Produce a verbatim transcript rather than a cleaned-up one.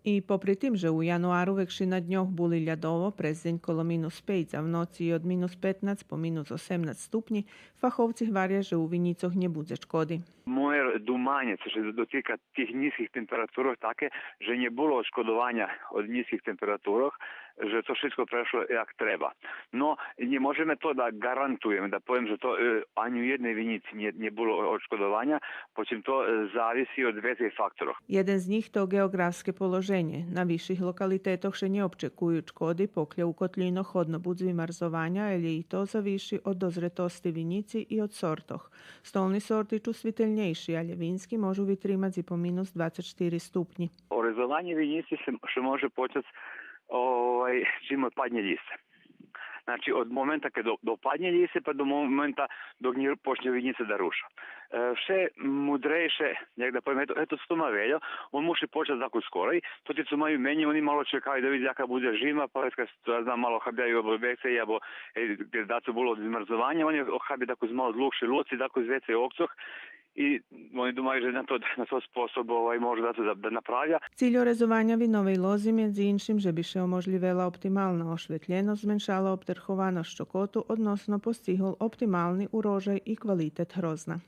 И попри тим же у януару векшина дньох були лядово, през дзень коло минус пейц, а в ноци и од минус петнац по минус осемнац ступнї, фаховци гваря же у винїцох нє будзе чкоди. Моє думанє, цо ше дотика тих нїзких температурох, таке же нє було одшкодованя од нїзких температурох, же то шицко прешло як треба. Но, нє можеме то да гарантуєме, да повем же то, е, анї у єдней винїци нє, нє було одшкодованя, почим то, е, зависи од вецей факторох. Єден з нїх то ґеоґрафске положенє. На висших локалитетох ше нє обчекую чкоди, покля у котлїнох годно буц вимарзованя, алє и то зависи од дозретосци винїци и од сортох. Столни сорти чувствителнєйши, алє вински можу витримац и по минус двацец штири ступнї. Орезованє винїци ше, ше може почац, овай, чим паднє лїсце. Значи, од момента кед до-, допаднє лїсце, па до момента док нє почнє винїца да руша. Е, вше мудрейше, як да повем, ето, ето цо ма вельо, он муши почац дакус скорей, тоти цо маю менєй, они мало чекаю да видза яка будзе жима, па вецка, я знам, мало хабяю або вецей, або, е, кед дацо було од вимарзованя, они хабя дакус мало длугши луци, дакус вецей окцох, и они думаю же на то, на тот способ, овай, можу дацо да, да направя. Циль орезованя виновей лози, медзи иншим, же би ше оможлївела оптимална ошветлєносц, зменшала обтерхованосц чокоту, односно постигол оптимални урожай и квалитет грозна.